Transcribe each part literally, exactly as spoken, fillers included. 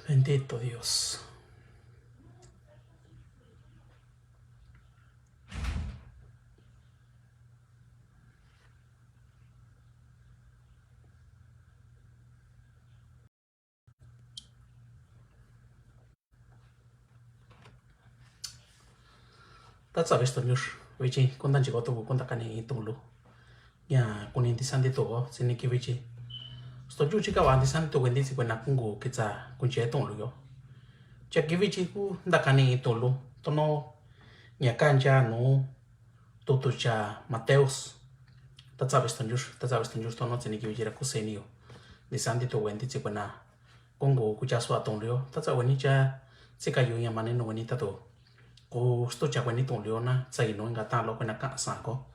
Bendito Dios. Ta tsa ve stonyu, vichi kun ta nchi ko tuku kun ta kani tu'un lu. Ña kuni ntisan nti tuku, tsi ni ki vichi. Stonyu chi ka va ntisan nti tuku nti tsi kuena kun ku kitsa kun che tu'un lu yo. Cha ki vichi kun ta kani tu'un lu. Tono ña kancha nu tutu cha Mateos. Ta tsa ve stonyu, ta tsa ve stonyu tono tsi ni ki vichi ra kun seni yo. Ntisan nti tuku nti tsi kuena kun ku kucha sua tu'un lu yo. Ta tsa veni cha tsi ka yu ña mani nu veni ta tu. Ku stucha kueni tu'un lu yo na tsa inu inka tan lo kuena ka'an sa ko.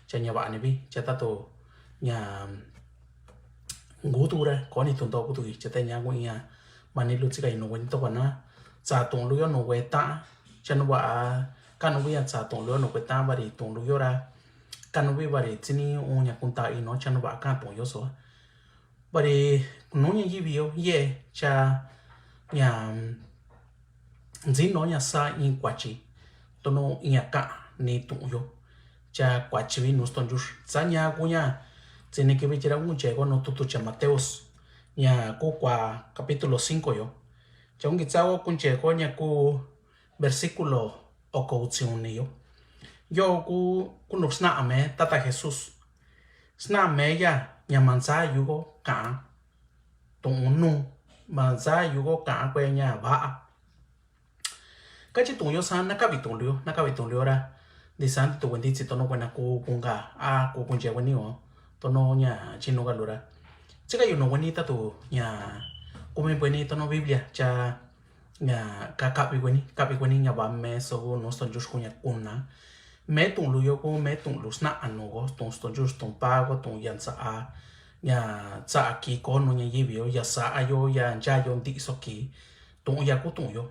Cha ña va'ani vi cha ta tu ña ngu tu ra koni tu'un to ku tu i cha ta ña ngu ña mani lu tsi ka inu kueni to kuena tsa tu'un lu yo nu kue ta'an. Cha nu va'a ka'an nu vi ña tsa tu'un lu yo nu kue ta'an vari tu'un lu yo ra ka'an nu vi vari tsi ni un ña kunta ino cha nu va'a ka'an tu'un yo so. Vari nu ña yivi yo ye cha ña ntsino ña sa in kuachi tono ña ka'an ni tu'un yo. Cha kuachi vi nu stonyu sa ña ku ña tsi ni ki vichi ra un che ko nu tutu cha Mateos ña ku kua capítulo cinco yo. Cha un kitsa ko kun che ko ña ku versículo oko utsi uni yo. Yo ku ku nu sna'an me tata Jesús. Sna'an me ya ña mansa yu ko ka'an tu'un nu mansa yu ko ka'an kue ña va'a. Kachi tu'un yo sa na kavi tu'un lu yo na kavi tu'un lu yo ra. Ntisan nti tuku nti tsi tono kuena ku kunka a ku kunche kueni o tono ña chinu ka lu ra. Tsi ka yu nu kueni ta tu ña kumi kueni tono Biblia cha ña ka kavi kueni kavi kueni ña va me so ku nu stonyu ku ña kuna. Me tu'un lu yo ku me tu'un lu sna'an nu ko tu'un stonyu tu'un pa ko tu'un yansa a ña tsa'a ki ko nu ña yivi yo ya sa'a yo ya ncha yo nti'i so ki tu'un ya ku tu'un yo.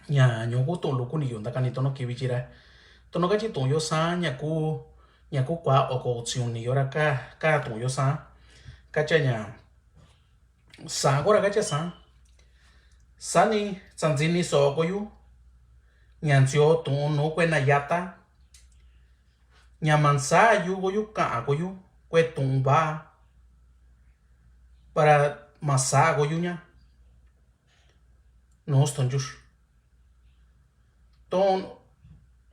Ña ñu ku tu'un lu kuni yu nta kani tono ki vichi ra. Tono kachi tu'un yo sa ña ku ña ku kua oko utsi uni yo ra ka ka tu'un yo sa. Kacha ña sa ko ra kacha sa. Sa ni tsantsini so ko yu ña ntsio tu'un nu kue na yata. Ña mansa yu ko yu ka'an ko yu kue tu'un va para masa ko yu ña. Nu stonyu. Tono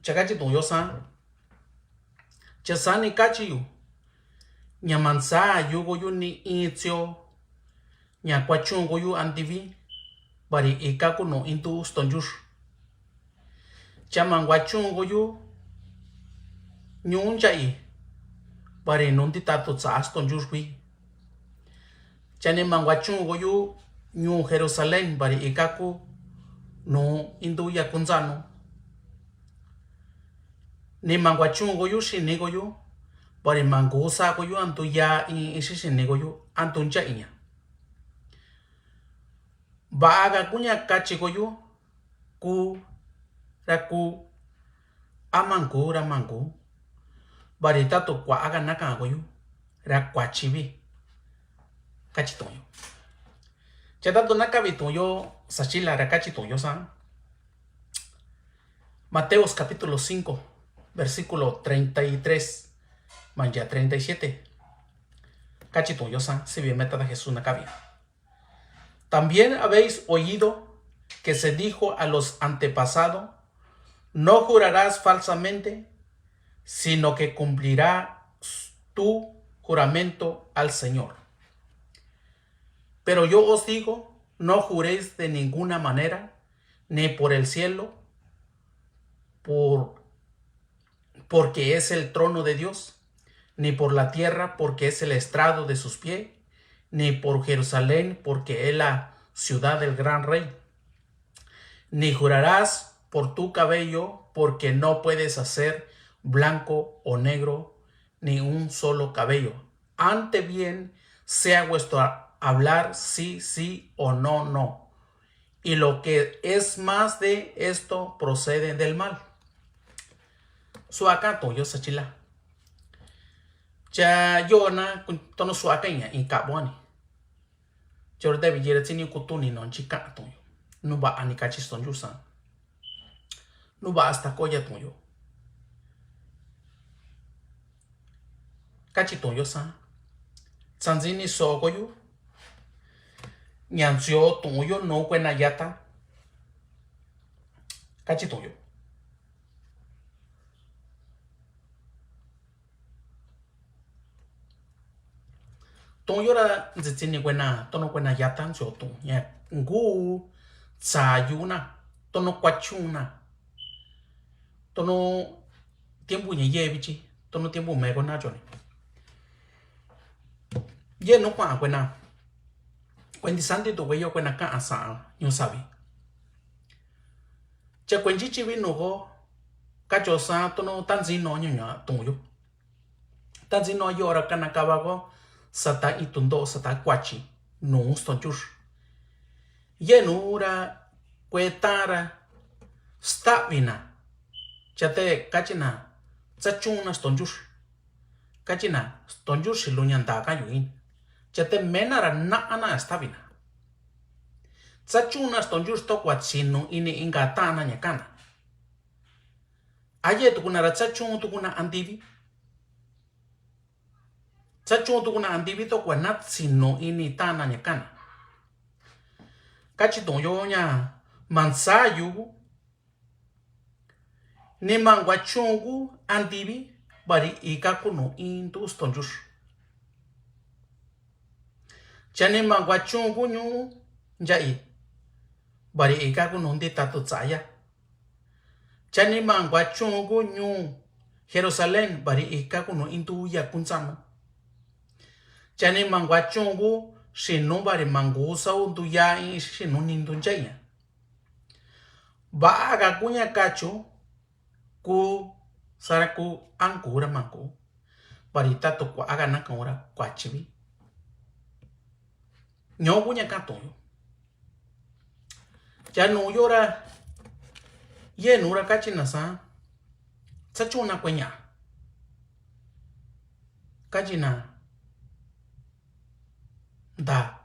cha kachi tu'un yo sa. Cha sa ni kachi yu ña mansa yu ko yu ni in tsio ña kuachun ko yu antivi vari ika ku nu intu stonyu. Cha manguachun ko yu ñu ncha'i vari nu ntita tu tsa'a stonyu kui. Cha ni manguachun ko yu ñu Jerusalén vari ika ku nu intu ya kuntsa'nu. Ni manguachun ko yu xini ko yu vari mangusa ko yu antu ya in ixi xini ko yu antu ncha'i ña. Va'a ka ku ña kachi ko yu ku ra ku a mangu ra mangu vari ta tu kua'a ka na ka'an ko yu ra kuachi vi. Kachi tu'un yo. Cha ta tu na kavi tu'un yo sachila ra kachi tu'un yo sa. Mateos capítulo cinco versículo treinta y tres manya treinta y siete. Kachi tu'un yo sa sivi me tata Jesús na kavi. También habéis oído que se dijo a los antepasados: "No jurarás falsamente, sino que cumplirás tu juramento al Señor". Pero yo os digo, no juréis de ninguna manera, ni por el cielo, por porque es el trono de Dios, ni por la tierra, porque es el estrado de sus pies, ni por Jerusalén, porque es la ciudad del gran rey. Ni jurarás por tu cabello, porque no puedes hacer blanco o negro ni un solo cabello. Antes bien sea vuestro hablar sí, sí o no, no. Y lo que es más de esto procede del mal. Suaka to yo sachila. Cha yo na tono suaka ña in kabo ni. Choro debi yera tsini kutuni no chi ka'a tu'un yo. Nuva ani kachi stonyu san. Nuva asta koya tu'un yo. Kachi tu'un yo san. Tsantsini soko yu. Ña ntsio tu'un yo no kuena yata. Kachi tu'un yo. Tu'un yora ntsitsi ni kuena, tono kuena yata ntsio tu'un ña ngu tsayu na, tono kuachun na, tono tiempo ña yevi chi, tono tiempo meko na choni. Ye nu kua'a kuena, kuenti santi tu kueyo kuena ka'a sa ñu savi. Cha kuenchi chivi nu ko, kacho sa tono tantsino ñuña tu'un yo. Tantsino yora kana kava ko, sata itunto, sata kuachi, nu stonchur. Ye nu ra, kuetara, stavina. Chate kachina, tsachuna stonchur. Kachina, stonchur si luña nta kayu in. Chate mena ra na'ana stavina. Tsachuna stonchur to kuachi nu ini inka tana ña kana. Aye tukuna ra tsachun tukuna antivi. Tsachun tukuna antivi to kua natsi no ini tana ña kana. Kachi tu'un yo ña mansa yuku. Ni manguachun ku antivi vari ika ku no intu stonchur. Cha ni manguachun ku ñu ncha'i vari ika ku no ntita tu tsaya. Cha ni manguachun ku ñu Jerusalén vari ika ku no intu yakunsanu. Cha ni manguachun ku xinu vari mangu sau ntuya in xinu ni ntunchaiña. Va'a ka kuña kachu ku sara ku anku ra manku vari tatu kua'a ka nakan ura kuachivi. Ño'o kuña ka'an tu'un yo. Cha nu yora, ye nu ra kachina sa, tsachuna kueña. Kachina, nta.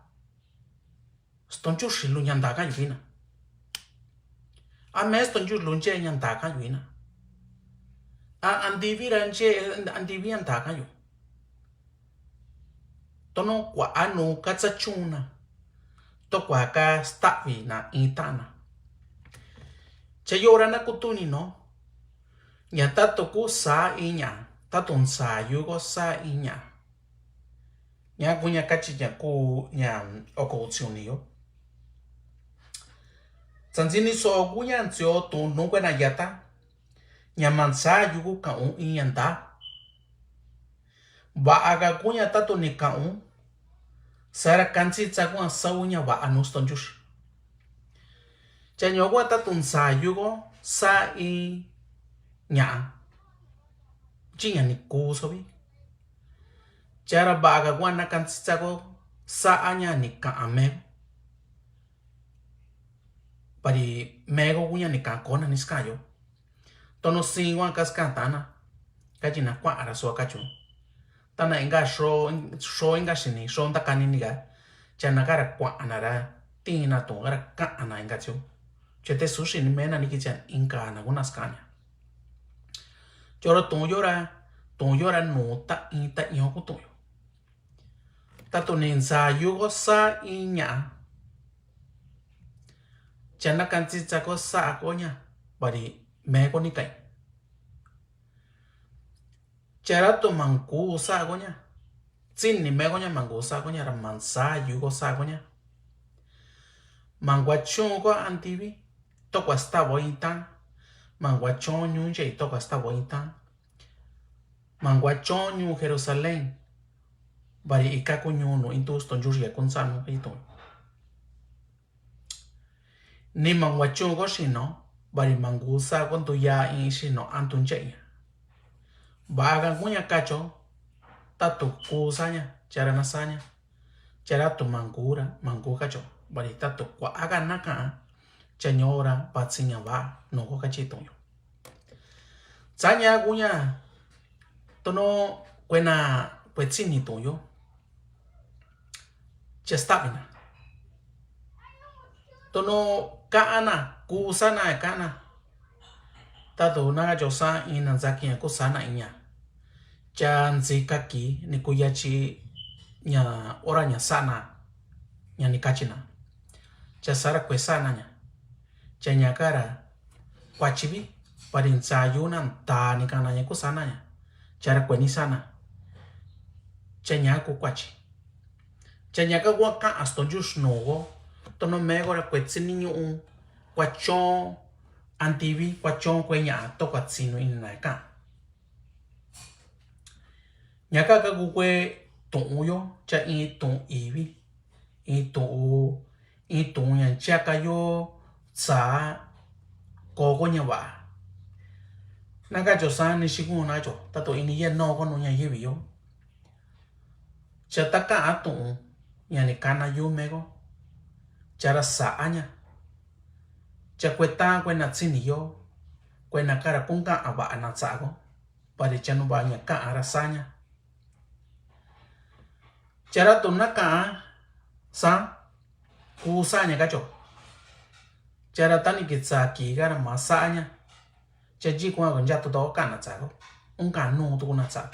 Stonchur si luña nta kayu ina. A me stonchur lunche ña nta kayu ina. A antivi ra nche, antivi a nta kayu. Tono kua'a nu ka tsachuna. To kua'a ka stavina itana. Cha yora na kutuni no. Ña tatu ku sa iña. Tatu nsa yuko sa iña. Ña kuña kachi ña ku ña oko utsiuni yo. Tsantsini so kuña ntsio tu nu kuena yata. Ña mansa yuku ka'un iña nta. Va'a ka kuña tatu ni ka'un. Sara kantsitsa kuña sau ña va'a nu stonchur. Cha ño'o kuña tatu nsa yuko sa iña. Chiña ni ku sovi. Chara va'a ka kuña na kantsitsa ko sa'a ña ni ka'an me. Vari meko kuña ni ka'an kona ni skayo. Tono sin kuña ka skan tana. Kachina kua'ara sua kachu. Tana inka xo, xo inka xini, xo ntakani nika. Chana kara kua'ana ra. Tina tun kara ka'ana inka chu. Chete su xini mena ni kicha inka na kuna skania. Choro tun yora, tun yora nu ta in ta in ho ku tun yo. Tatu ni nsa yuko sa iña. Chana kantsitsa ko sa koña. Vari meko ni kai. Chara tu manku sa koña. Tsini meko ña manku sa koña ra mansa yuko sa koña. Manguachun ko antivi. Tokua stavo ita. Manguachun ñu nche tokua stavo ita. Manguachon ñu Jerusalén. Vari ika ku ñu nu intu stonchur ya kunsanu itu. Ni manguachun ko xino. Vari mangusa ko ntuya in xino antu ncheña. Va'a ka kuña kacho. Tatu kusaña. Chara nasaña. Chara tu mangura. Mangu kacho. Vari tatu kua'a ka naka. Chañora vatsiña va. Noko kachi tuyo. Tsaña kuña tono kuena kuetsini tuyo. Chestabina. Tono kaꞌan na, kusa na kaꞌan na. Tatu naka cho sa i na nzaki ña kusa na iña. Cha nzika ki ni kuyachi ña ora ña saꞌa na ña ni kachi na. Cha sara kue saꞌa na ña. Cha ña kara kuachi vi pari nzayu na nta ni kana ña kusa na ña. Chara kue ni saꞌa na. Cha ña ku kuachi. Cha ña ka kua kaꞌan stonju snugo. Tono mego ra kue tsini ñuꞌu. Kua chon antivi kua chon kue ña to kua tsinu ini na kaꞌan. Ña ka ka ku kue tuꞌun yo cha i tuꞌun ivi. I tuꞌun i tuꞌun ña nchaka yo tsa koko ña vaꞌa. Naka cho sa ni xikun na cho tatu ini ye noko nu ña yivi yo. Cha ta kaꞌan tuꞌun ña ni kana yumego. Chara saꞌa ña. Cha kue ta kue na tsini yo. Kue na kara kun kaꞌan vaꞌa na tsago. Pari cha nu vaꞌa ña kaꞌan ra saꞌa ña. Chara tu na kaꞌan sa kusa ña kacho. Chara tani kitsa ki kara ma saꞌa ña. Cha ji kua ko nja tu to kaꞌan na tsago. Un kaꞌan nu tu na tsago.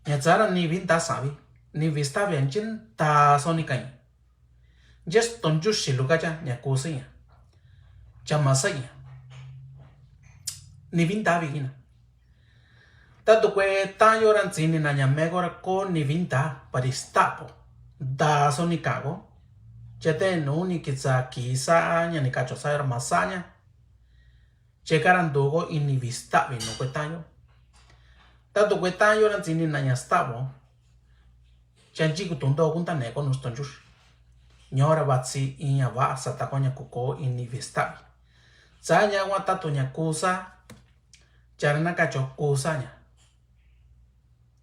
Ña tsara ni vinta savi. Ni vista vi anjin ta so ni kaꞌan. Jes tonju silu kacha ña kusa ña. Cha ma saꞌa ña. Ni vinta vi kina. Tatu kue tayo ra ntsini na ña mego ra ko ni vinta pari stapo. Da so ni kago. Chete nu ni kitsa kisa ña ni kacho sa ra ma saꞌa ña. Che kara ndugo ini vi stavi nu kue tayo. Tatu kue tayo ra ntsini na ña stavo. Cha nji ku tundo kun ta ne ko nu stonju. Ñora vatsi iña va sa ta ko ña ku ko ini vi stavi. Tsa ña kua tatu ña kusa. Chara na kacho kusa ña.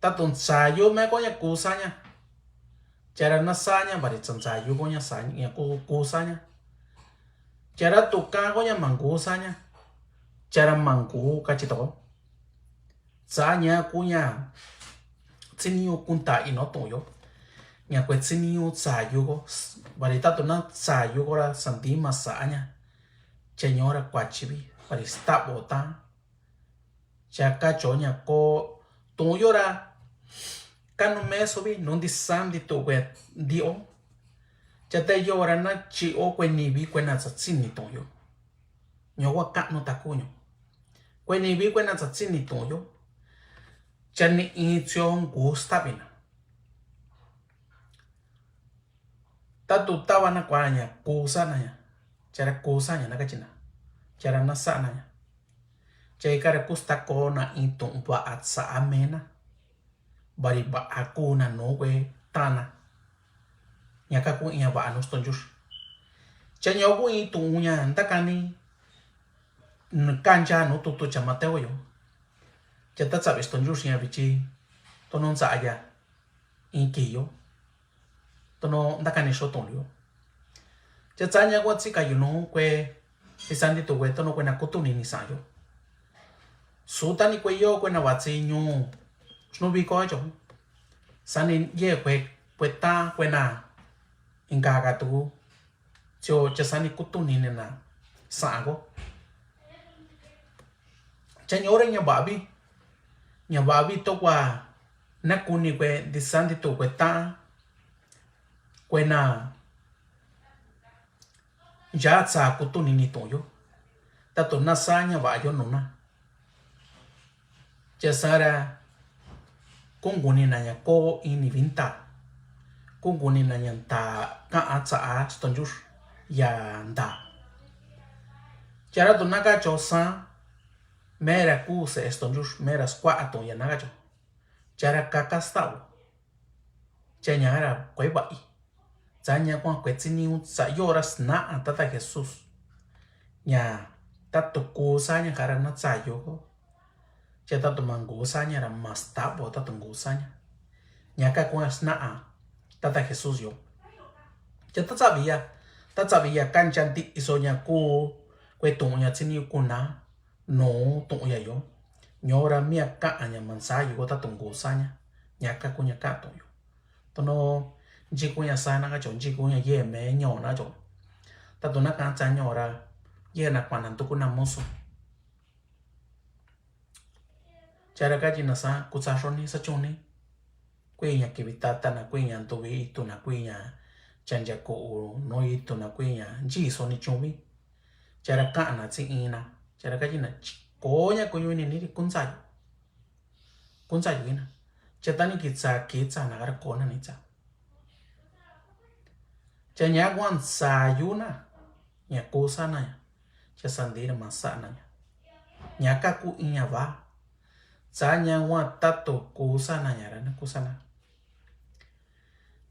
Tatu ntsayu me ko ña kusa ña. Chara na saña bari tsa ntsayu ko ña saña ku kusa ña. Chara tuka ko ña mangusa ña. Chara mangu kachi to. Tsa ña ku ña tsiniu kunta ino tuyo. Ña kue tsiniu tsayu ko bari tatu na tsayu ko ra sandi ma saña. Cha ñora kuachi vi bari stabo ta. Cha kacho ña ko tuyo ra kanu meso vi nu ndi sandi tu kue ndi o. Cha te yo ra na chi o kue ni vi kue na tsatsini tuyo. Ño wa kanu takuño. Kue ni vi kue na tsatsini tuyo. Cha ni i tsio ngu stavi na. Tatu tava na kua ña kusa na ña. Chara kusa ña na kachi na. Chara na saꞌa na ña. Cha ikara kusta ko na i tuꞌun vaꞌa tsaꞌa me na. Bari vaꞌa ku na nu kue tana. Ña ka ku iña vaꞌa nu stonju. Cha ño ku i tuꞌun ña ntakani. Kancha nu tutu cha Mateo yo. Cha ta tsavi stonju ña vichi. Tono ntsaꞌa ya. Inki yo. Tono ntakani xo tuꞌun yo. Cha tsa ña kua tsika yu nu kue. Isandi tu kue tono kue na kutu ni ni saꞌa yo. Sutani kue yo kue na vatsi ñu. Snuvi ko yo. Sani ye kue kue ta kue na. Inka ka tu. Tio cha sani kutu ni ni na saꞌa ko. Cha ñora ña vaꞌa vi. Ña vaꞌa vi to kua na kuni kue ndi sandi tu kue ta. Kue na ya tsa kutu ni ni tuyo. Tatu na saña vaꞌa yo nu na. Cha sara kunguni na ña ko ini vinta. Kunguni na ña nta kaꞌa tsaꞌa stonju ya nta. Chara tu na kacho sa mera kuse stonju mera skua atu ya na kacho. Chara kaka stavo. Cha ña ra kue vaꞌi. Tsa ña kua kue tsiniu tsa yo ra snaꞌa tata Jesús. Ña tatu kusa ña kara na tsa yo ko. Cha tatu mangusa ña ra ma stavo tatu ngusa ña. Ña ka kua snaꞌa tata Jesús yo. Cha ta tsavi ya. Ta tsavi ya kancha ntiꞌi so ña ku kue tuꞌun ña tsiniu kuna. Nu tuꞌun ya yo. Ñora mia kaꞌa ña mansa yo ko tatu ngusa ña. Ña ka ku ña kaꞌa tuꞌun yo. Tono nji ku ña sa na kacho nji ku ña ye me ño na cho. Tatu nakan tsa ñoora, yena kuana tuku na musu. Chara kachi na sa kutsa xoni sa chuni. Kuiña kivi tata na, kuiña tuvi itu na, kuiña chancha ku'u nu itu na, kuiña nchi soni chuvi. Chara kana tsi ina. Chara kachi na koña kuñu ini niri kuntsayu. Kuntsayu ina. Cha tani kitsa kitsa na kara kona nitsa. Cha ña kuan tsayu na. Ña kusa na ña. Cha sandira masa na ña. Ña kaku iña va. Tsa ña kuan tatu kusa na ña ra na kusa na.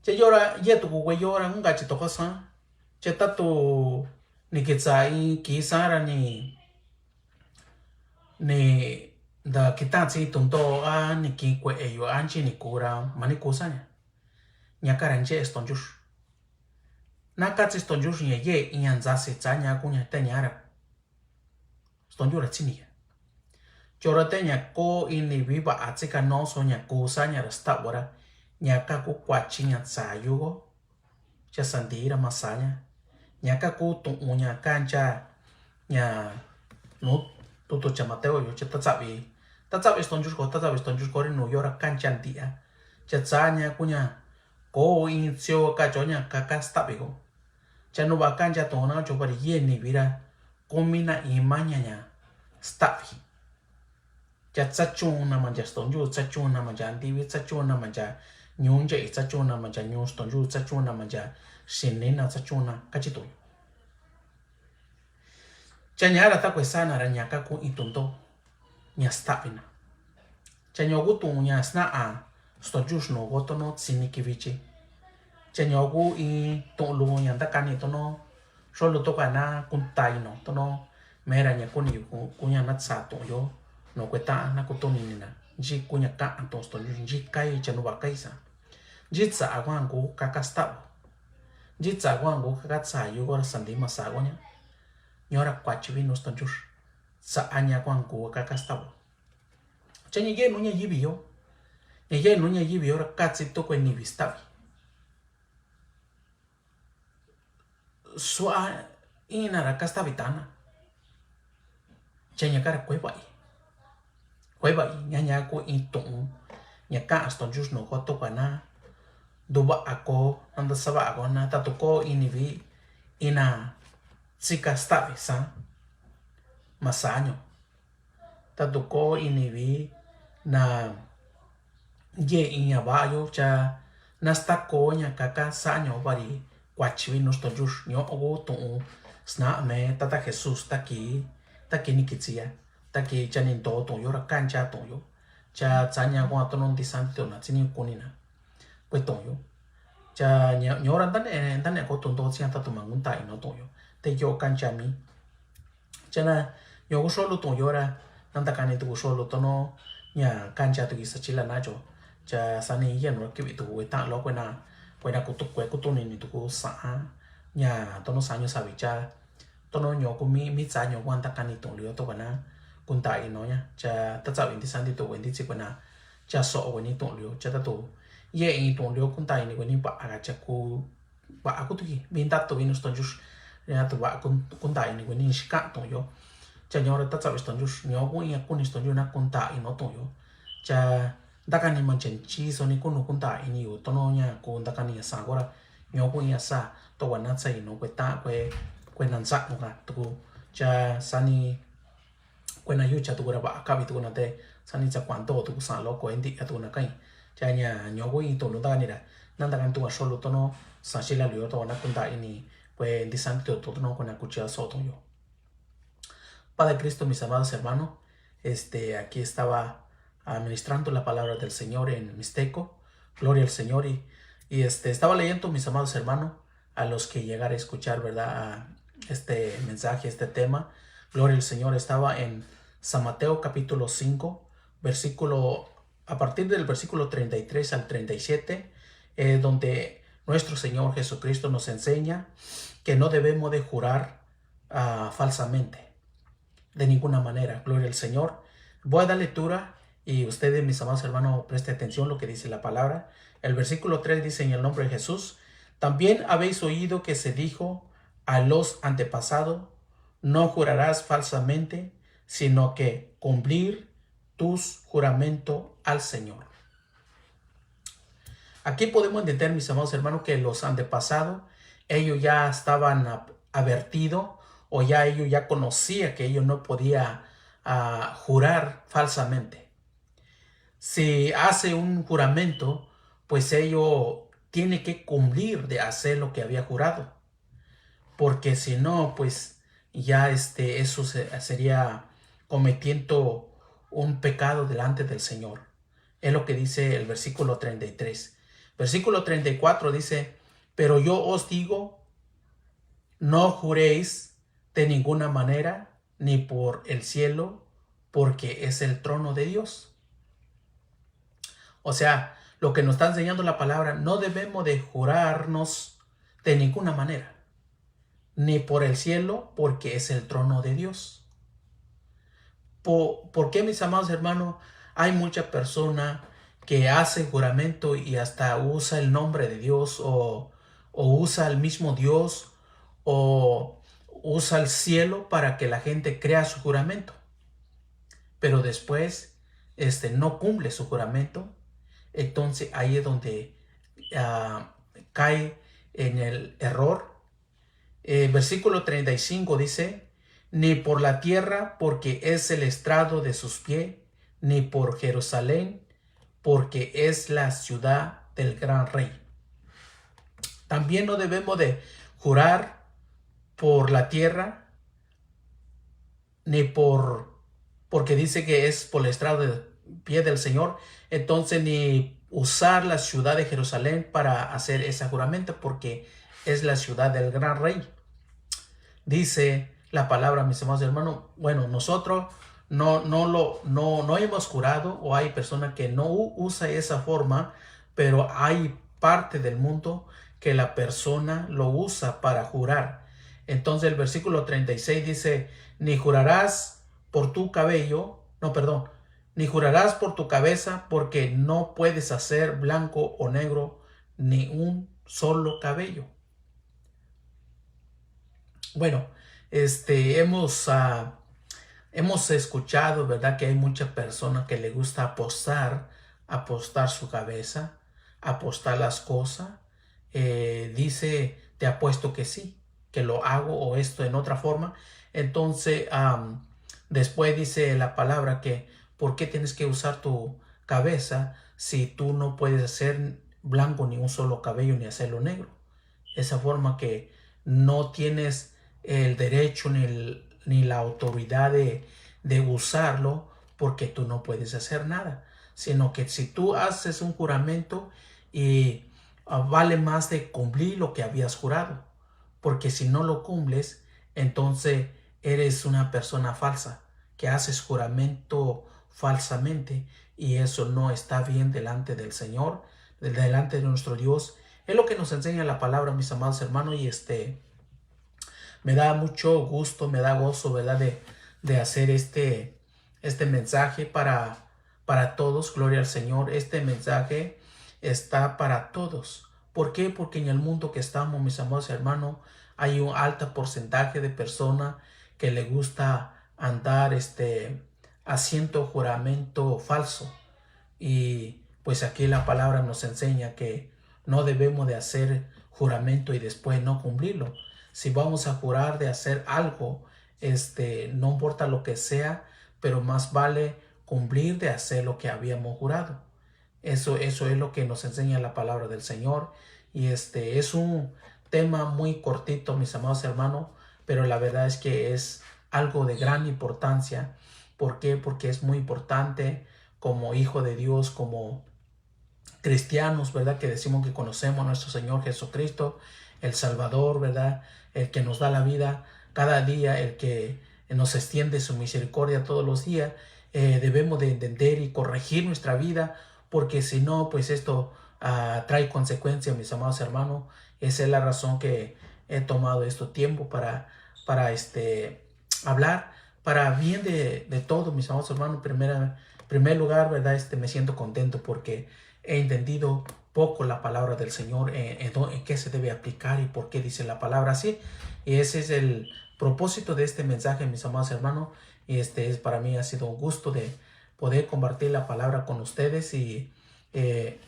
Cha yora yetu ku kue yora ngunga chi toka sa. Cha tatu ni kitsa i kisa ra ni ni nda kitan tsi tunto a ni ki kue eyu anchi ni kura mani kusa ña. Ña kara nche stonjux. Na katsi stonjux ña ye iña ntsasi tsa ña kuña te ña ra. Stonjux ra tsi ni ya. Chora te ña ko ini viva atsi ka noso ña kusa ña ra stawara. Ña kaku kuachi ña tsayu ko. Cha sandira masa ña. Ña kaku tu'un ña kancha ña nu tutu cha Mateo yo cha tatsavi. Tatsavi stonjux ko, tatsavi stonjux ko ri nu yora kancha ntia. Cha tsa ña kuña ko i tsio kacho ña kaka stavi ko. Cha nuva kancha tona cho vari yeni vira. Kumina ima ña ña stavi. Cha tsachuna mancha stonju, tsachuna mancha ndivi, tsachuna mancha ñunche, tsachuna mancha ñun stonju, tsachuna mancha sinina, tsachuna kachi tuyu. Cha ña ra ta kue sana ra ña kaku i tunto ña stavina. Cha ñoku tu'un ña sna'a stonju snuko tono tsini kivichi. Cha ñoku i tu'un lu ña ntakani tono xolu toka na kuntaino tono mera ña kuni kuña natsa tu'un yo. No kue ta'a na kutunini na nchi kuña ka'a tu'un stonju nchi kai cha nuva kai sa. Nchi tsa'a kuanku kaka stavo. Nchi tsa'a kuanku kaka tsayu kora sandi masa kuña. Ñora kuachi vinu stonju. Tsa'a ña kuanku kaka stavo. Cha ña yenu ña yivi yo. Ña yenu ña yivi yo ra katsi tokue nivi stavi. Su'a ina ra kastavi tana. Cha ña kara kue va'i. Kue va'i ña ña ku i tu'un. Ña ka'a stonju snuko tokua na. Duva'a ko, nanda sava'a ko na, tatu ko i nivi ina tsika stavi sa. Masaño. Tatu ko i nivi na ye iña va'ayo cha nastako ña kaka saño vari kuachi vinu stonju ño'o ku tu'un sna'ame tata Jesús taki, taki ni kitsia, taki cha ni nto tu'un yo ra kancha tu'un yo. Cha tsaña kua tono ntisanti tu'un na tsini kuni na. Kue tu'un yo. Cha ña, ñora ntane, ntane ko tu'un ntotsia tatu mangunta'i no tu'un yo. Te yo kancha mi. Cha na, ñoku xolu tu'un yo ra, nantakani tuku xolu tono, ña kancha tuki sachila nacho. Cha sani yenu ra kivi tuku kue ta'an lo kue na, kue na kutu kue kutunini tuku sa'a. Ña tono sañu savi cha. Tono ñoku mi, mi tsa ñoku antakani tu'un lio tokana. Kunta'i no ña. Cha tatsavi ntisanti tuku kue ntitsi kue na. Cha so'o kue ni tu'un lio. Cha tatu. Ye i tu'un lio kunta'i ni kue ni va'a ka cha ku. Va'a kutuki. Vinta tu vinu stonjux. Ña tu va'a kun, kunta'i ni kue ni xika tu'un yo. Cha ñora tatsavi stonjux. Ñoku iña kuni stonjux na kunta'i no tu'un yo. Cha ntakani mancha nchi soni kunu kunta'i ni yo. Tono ña ku ntakani ña sa kora. Ñoku iña sa. Tokua na tsa i no kue ta kue, kue na ntsa no ka. Tuku. Cha sani. Kue na yucha tuku ra va'a kavi tuku na te sani tsa kuanto tuku sa lo kue nti'a tuku na kai. Cha ña ñoku i tu'un lu ntakani ra. Nantakani tuku a xolu tono sa xila lio tokua na kunta'i ni kue ntisanti tu'un tono kue na kuchia so tu'un yo. Padre Cristo, mis amados hermanos, este, aquí estaba administrando la palabra del Señor en mixteco. Gloria al Señor. Y, y, este, estaba leyendo, mis amados hermanos, a los que llegar a escuchar, ¿verdad? A este mensaje, este tema. Gloria al Señor. Estaba en San Mateo capítulo cinco, versículo, a partir del versículo treinta y tres al treinta y siete, eh, donde nuestro Señor Jesucristo nos enseña que no debemos de jurar, ah, falsamente. De ninguna manera. Gloria al Señor. Voy a dar lectura y ustedes, mis amados hermanos, presten atención a lo que dice la palabra. El versículo tres dice: "En el nombre de Jesús, también habéis oído que se dijo a los antepasados: "No jurarás falsamente, sino que cumplir tus juramento al Señor". Aquí podemos entender, mis amados hermanos, que los antepasados, ellos ya estaban a-, advertidos, o ya ellos ya conocía que ellos no podía, ah, jurar falsamente. Si hace un juramento, pues ello tiene que cumplir de hacer lo que había jurado, porque si no, pues ya, este, eso se, sería cometiendo un pecado delante del Señor. Es lo que dice el versículo treinta y tres. Versículo treinta y cuatro dice: "Pero yo os digo, no juréis de ninguna manera, ni por el cielo, porque es el trono de Dios". O sea, lo que nos está enseñando la palabra, no debemos de jurarnos de ninguna manera, ni por el cielo, porque es el trono de Dios. Po-, ¿por qué, mis amados hermanos, hay mucha persona que hace juramento y hasta usa el nombre de Dios o, o usa el mismo Dios o usa el cielo para que la gente crea su juramento, pero después, este, no cumple su juramento? Entonces ahí es donde, ah, cae en el error. Eh, versículo treinta y cinco dice: "Ni por la tierra, porque es el estrado de sus pies, ni por Jerusalén, porque es la ciudad del gran rey". También no debemos de jurar por la tierra, ni por, porque dice que es por el estrado de pie del Señor, entonces ni usar la ciudad de Jerusalén para hacer ese juramento, porque es la ciudad del gran rey. Dice la palabra, mis amados hermanos, bueno, nosotros no, no lo, no, no hemos jurado, o hay personas que no u-, usa esa forma, pero hay parte del mundo que la persona lo usa para jurar. Entonces el versículo treinta y seis dice: "Ni jurarás por tu cabello", no, perdón, "ni jurarás por tu cabeza, porque no puedes hacer blanco o negro ni un solo cabello". Bueno, este, hemos, ah, hemos escuchado, ¿verdad?, que hay muchas personas que le gusta apostar, apostar su cabeza, apostar las cosas. Eh, dice: "Te apuesto que sí, que lo hago o esto en otra forma". Entonces, am, después dice la palabra que, ¿por qué tienes que usar tu cabeza si tú no puedes hacer blanco ni un solo cabello ni hacerlo negro? Esa forma que no tienes el derecho ni el, ni la autoridad de, de usarlo, porque tú no puedes hacer nada, sino que si tú haces un juramento y, ah, vale más de cumplir lo que habías jurado, porque si no lo cumples, entonces eres una persona falsa, que haces juramento falsamente, y eso no está bien delante del Señor, delante de nuestro Dios. Es lo que nos enseña la palabra, mis amados hermanos, y, este, me da mucho gusto, me da gozo, ¿verdad?, de, de hacer este, este mensaje para, para todos. Gloria al Señor. Este mensaje está para todos. ¿Por qué? Porque en el mundo que estamos, mis amados hermanos, hay un alto porcentaje de personas que le gusta andar, este, haciendo juramento falso. Y, pues, aquí la palabra nos enseña que no debemos de hacer juramento y después no cumplirlo. Si vamos a jurar de hacer algo, este, no importa lo que sea, pero más vale cumplir de hacer lo que habíamos jurado. Eso, eso es lo que nos enseña la palabra del Señor. Y, este, es un tema muy cortito, mis amados hermanos, pero la verdad es que es algo de gran importancia. ¿Por qué? Porque es muy importante como hijo de Dios, como cristianos, ¿verdad?, que decimos que conocemos a nuestro Señor Jesucristo, el Salvador, ¿verdad?, el que nos da la vida cada día, el que nos extiende su misericordia todos los días. Eh, debemos de entender y corregir nuestra vida, porque si no, pues esto, ah, trae consecuencias, mis amados hermanos. Esa es la razón que he tomado este tiempo para, para, este, hablar para bien de, de todos, mis amados hermanos. Primera, primer lugar, ¿verdad? Este, me siento contento porque he entendido poco la palabra del Señor, eh, en, do- en qué se debe aplicar y por qué dice la palabra así. Y ese es el propósito de este mensaje, mis amados hermanos. Y este es para mí ha sido un gusto de poder compartir la palabra con ustedes y eh,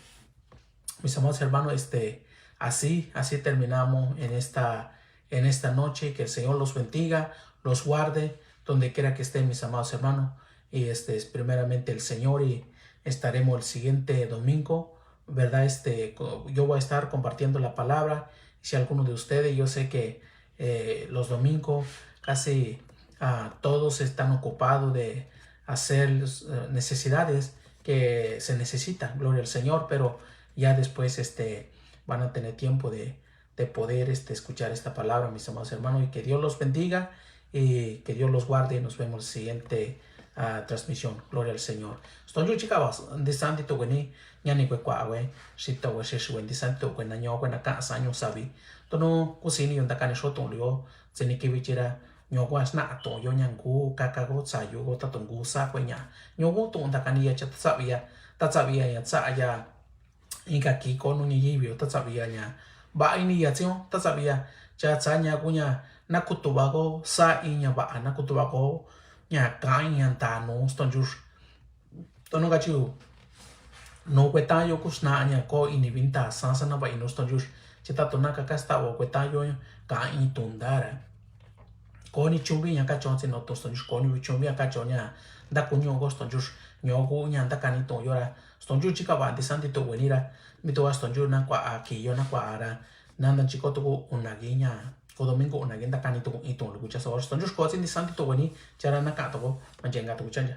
mis amados hermanos, este, así, así terminamos en esta, en esta noche. Que el Señor los bendiga, los guarde, donde quiera que estén, mis amados hermanos. Y este es primeramente el Señor y estaremos el siguiente domingo, ¿verdad? Este, co- yo voy a estar compartiendo la palabra. Si alguno de ustedes, yo sé que eh, los domingos casi ah, todos están ocupados de hacer eh, necesidades que se necesitan, gloria al Señor, pero ya después este, van a tener tiempo de, de poder este, escuchar esta palabra, mis amados hermanos, y que Dios los bendiga y que Dios los guarde. Nos vemos en la siguiente ah, transmisión. Gloria al Señor. Stonyu chikaba, disanti tuweni, ñani kue kua we, sito we, sheshi we, disanti tuweni, ño we, na ka sa, ño sabi. Tono, kusini, yonda kani shoto, lio, sini kibi chira, ño we, sna, to, yo, ñangu, kaka, go, sayu, go, tato, gu, sa, kue, ña. Ño we, to, nda kani ya, cha, ta sabi ya, ta sabi ya, ya, sa, ya. Inka ki ko nu ña yiwi o ta sabi ya ña. Ba ini ya tsio ta sabi ya. Cha tsa ña ku ña na kutu ba ko sa i ña ba na kutu ba ko ña ka i ña ta nu stonjur. Tono ka chiu. Nu kue ta yo ku sna ña ko ini vinta sa sa na ba inu stonjur. Chi ta to na ka ka sta o kue ta yo ka i tundara. Ko ni chumbi ña ka chon si no to stonjur ko ni chumbi ña ka chon ña. Nda ku ño ko stonjur. Ño ku ña nda ka ni to yo ra. Stonju chika ba disanti tuweni ra, mi tuwa stonju na kua a kiyo na kua a ra, nanda chiko tuku unagi ña, ko domingo unagi nda kani tuku itu luku cha so, stonju ko si disanti tuweni, chara na ka tuku, manjenga tuku chanja.